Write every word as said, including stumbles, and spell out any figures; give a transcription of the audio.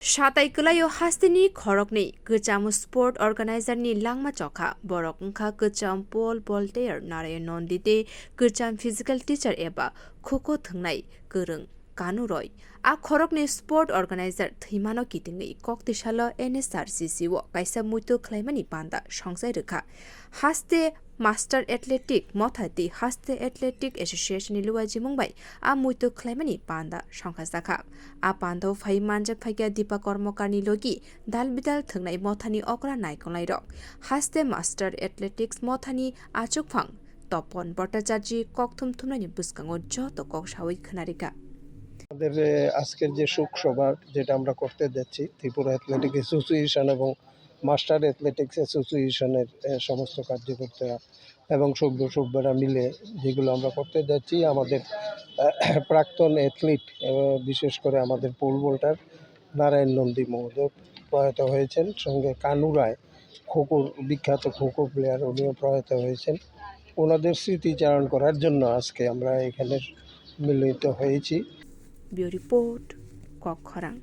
Satai kwlaio hasteni khoroknwi kwcham sport organizer ni langma chokha. Borok wngkha kwcham pole vaulter Narayan Nandi tei kwcham physical teacher eba khuko thwngnai kwrwng Kanu Roy. A khoroknwi sport organizer thwimano kitingwi koktwisalo N S R C C o kaisa muitu khlaimani panda songchai rwkha. Haste Master Athletic Motha tei Haste Athletic Association ni luajimung bai a muitu khlaimani panda songkha jakha. A pandao phai manjak phaikha Dipa Kormokarni logi dal bidal thwngnai Mothani okra naikolnairok. Haste Master Athletics Mothani achukphang Topon Bhattacharjee kokthum thumnaini bwskango joto kok sawi khwnarikha. আমাদের আহ, আজকের যে শোক সভা, যেটা আমরা করতে যাচ্ছি Tripura athletic association এবং মাস্টার অ্যাথলেটিক্স অ্যাসোসিয়েশনের আহ, সমস্ত কার্যকর্তারা এবং সভ্য সভ্যরা মিলে যেগুলো আমরা করতে যাচ্ছি, আমাদের আহ, প্রাক্তন অ্যাথলিট, আহ, বিশেষ করে আমাদের পোল ভল্টার নারায়ণ নন্দী মহোদয় প্রয়াত হয়েছেন, সঙ্গে কানু রায়, খোখোর বিখ্যাত খোখো প্লেয়ার, উনিও প্রয়াত হয়েছেন। ওনাদের স্মৃতিচারণ করার জন্য আজকে আমরা এখানে মিলিত হয়েছি। Bureau Report, Kokkhorang.